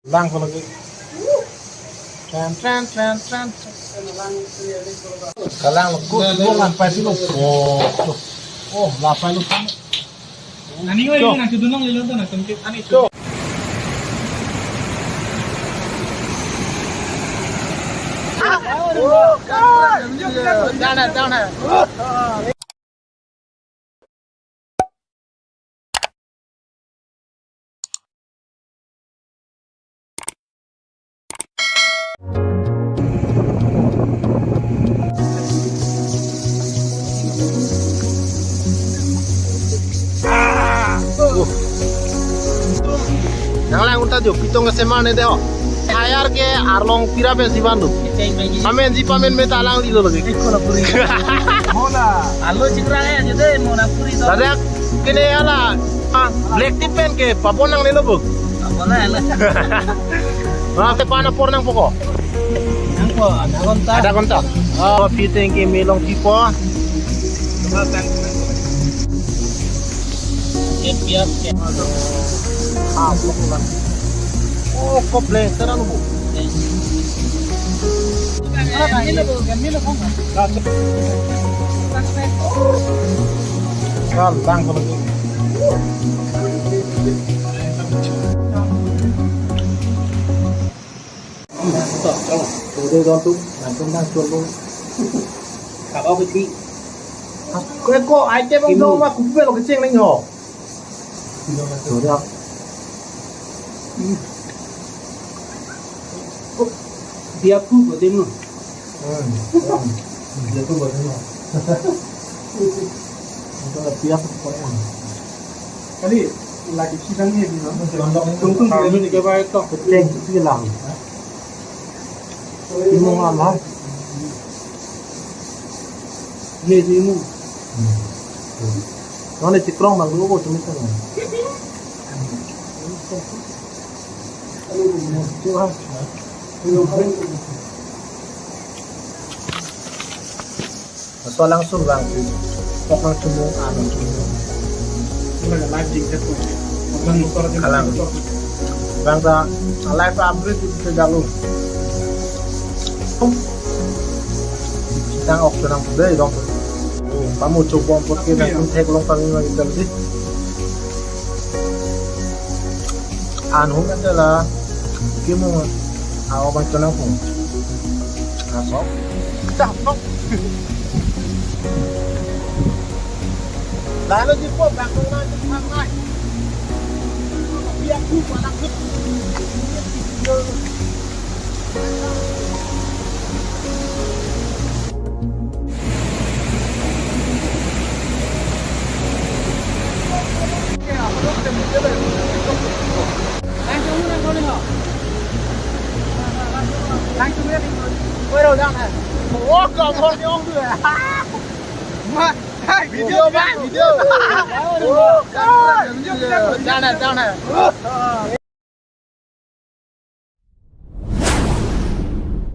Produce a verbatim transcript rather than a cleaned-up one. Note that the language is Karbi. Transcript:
Lang ko lagi. Tren, tren, tren, tren. Kalang lo, kok, kok lang pai si lo. Oh, oh, la pai lo. Nani ko, cho, nang tudun lang lilo to, nang tungkit. Ani, cho. Down hai, down hai. Nang lang unta jo, pitong ke seman ne de ho. Tayar ke arlong pira pen si van do. Pamen ji pamen me ta lang lilo lagi. Eko la puri. Mola. Alu cikrang ya jede mona puri to. Ladak kene ala, ah, black tea pen ke papon nangnelo bo. Papon nangnelo. Wah, ke pan apor nangpo ko? Nangpo, adha ghonta. Adha ghonta. Oh, piteng ke melong pipo. Pias ke. Ah, kok lang. Oh, kok le, sana nunggu. Kalang ko lagi. Udah tontu, nanti nang tontu. Kak, apa sih? Kau kok item yang dong mah kumpul lo kecil nih ho. Sudah. Dia pun buat demo. Hmm. Dia pun buat demo. Itu dia pun buat demo. Kali lagi sidang ni di mana? Tungtung dia ni ke baik toh. Betul, itu lah. Imong alam. Ini si imong. Hmm. Nona cikrong bang dulu ko cumi kan. Solang sur bang. Pokok cumi anu cumi. Kalang. Bang ta live update itu dalu. Tang ok tunang dei dong. Pamu chobom pot ke nang tum theklong pami ma itel di. An hum ete la kimu aw bang tunang pung. Asok. Dah sok. Lalu di po bang tunang di pang nai. Biar ku anak hut. Video bang, video. Jangan, jangan.